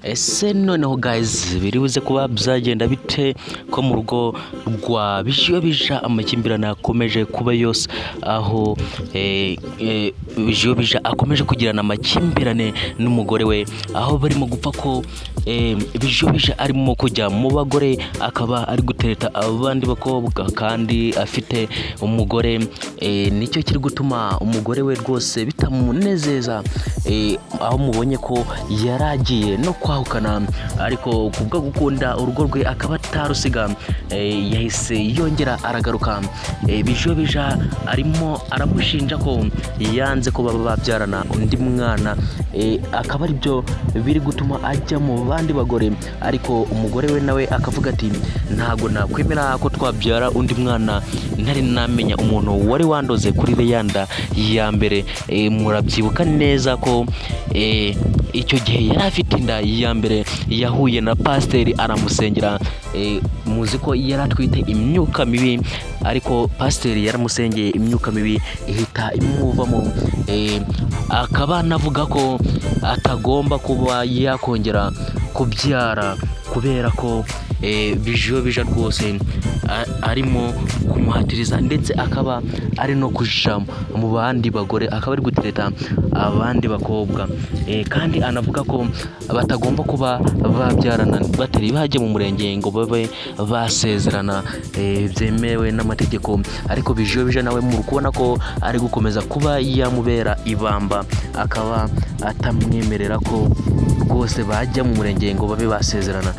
Ese noneho guys, biri buze kuba byagenda bite ko mu rugo rwa Bijiyobija amakimbirane akomeje kuba yose, aho Bijiyobija akomeje kugirana amakimbirane n'umugore we, aho barimo gupfa ko Bijiyobija arimo kujya mu bagore, akaba ari gutereta abandi bakobwa kandi afite umugore. Nicyo kiri gutuma umugore we rwose bitamunezeza, aho mubonye ko yaragiye no kwahukana, ariko kubwo gukunda urugo rwe akaba atarusiga, yahise yongera aragaruka. Bijiyobija arimo aramushinja ko yanze ko baba babyarana undi mwana, akaba aribyo biri gutuma ajya mu bandi bagore, ariko umugore we nawe akavuga ati: "Ntabwo nakwemera ko twabyara undi mwana ntari namenya umuntu wari wandoze kuri reyanda ya mbere." Murabyibuka neza ko icyo gihe yari afite inda ya mbere, yahuye na pasiteri aramusengera. Muzi ko yari atwite imyuka mibi, ariko pasiteri yaramusengeye imyuka mibi ihita imuvamo. Akaba anavuga ko atagomba kuba yakongera kubyara kubera ko Bijiyobija rwose arimo kumuhatiriza, ndetse akaba ari no kuja mu bandi bagore, akaba ari gutereta abandi bakobwa. Kandi anavuga ko batagomba kuba babyarana batari bajya mu murenge ngo babe basezerana byemewe n'amategeko, ariko Bijiyobija nawe muri kubona ko ari gukomeza kuba yamubera ibamba, akaba atamwemerera ko rwose bajya mu murenge ngo babe basezerana.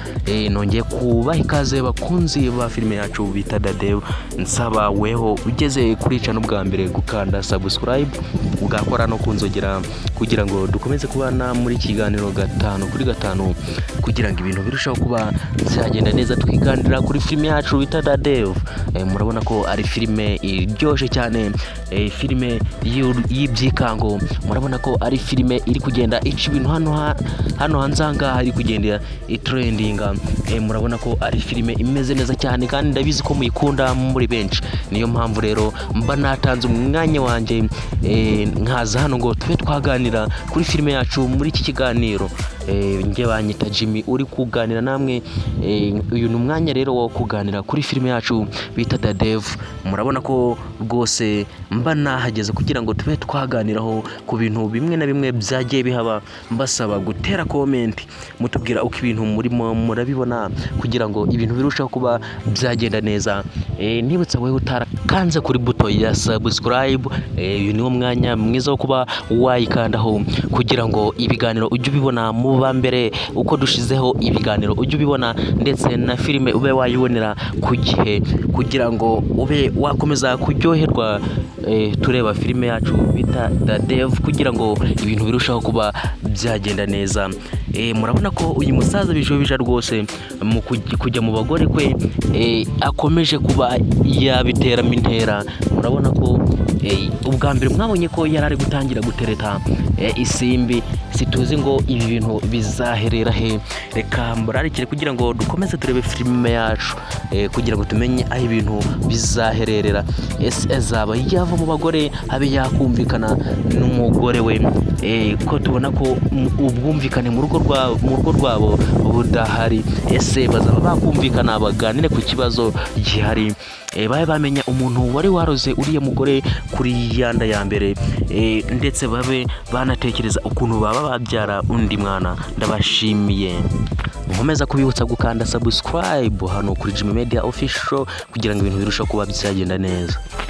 Nongeye kubaha ikaze, bakunzi ba filime yacu bita Dadev. Nsaba weho ugeze kuri channel bwa mbere gukanda subscribe, ugakora no kunzogera, kugira ngo dukomeze kubana muri kiganiro gatanu kuri gatanu, kugira ngo ibintu birusheho kuba byagenda neza, twiganira kuri filime yacu bita Dadev. Murabona ko ari filime iryoshye cyane, filime y'ibyikango. Murabona ko ari filime iri kugenda ica ibintu hano hanze aha ngaha, iri kugenda itrendinga. Murabona ko ari filime imeze neza cyane, kandi ndabizi ko muyikunda muri benshi. Niyo mpamvu rero mba natanze umwanya wanjye, nkaza hano ngo tube twaganira kuri filime yacu muri iki kiganiro. Njye banyita Jimmy uri kuganira namwe. Uyu ni umwanya rero wo kuganira kuri filime yacu bita Dadev. Murabona ko rwose mba nahageze kugira ngo tube twaganiraho ku bintu bimwe na bimwe byagiye bihaba, mbasaba gutera comment mutubwira uko ibintu murimo murabibona, kugira ngo ibintu birusheho kuba byagenda neza. Nibutsa wowe utarakanze kuri buto ya subscribe, uyu niwo mwanya mwiza wo kuba wayikandaho, kugira ngo ibiganiro ujye ubibona mu ba mbere. Uko dushizeho ibiganiro ujye ubibona, ndetse na filime ube wayibonera ku gihe, kugira ngo ube wakomeza kuryoherwa tureba filime yacu bita Dadev, kugira ngo ibintu birusheho kuba byagenda neza. Murabona ko uyu musaza Bijobija rwose mu kujya mu bagore kwe akomeje kuba yabiteramo intera. Murabona ko ubwa mbere mwabonye ko yari ari gutangira gutereta Isimbi. Situzi ngo ibi bintu bizaherera he. Reka mbararikire kugira ngo dukomeze turebe filime yacu, kugira ngo tumenye aho ibintu bizahererera. Ese azaba yava mu bagore, abe yakumvikana n'umugore we, ko tubona ko ubwumvikane mu rugo rwabo budahari? Ese bazaba bakumvikana baganire ku kibazo gihari, babe bamenya umuntu wari waroze uriya mugore kuri yanda ya mbere, ndetse babe banatekereza ukuntu baba babyara undi mwana? Ndabashimiye, nkomeza kubibutsa gukanda subscribe hano kuri Jimmy Media Official, kugira ngo ibintu birusheho kuba byagenda neza.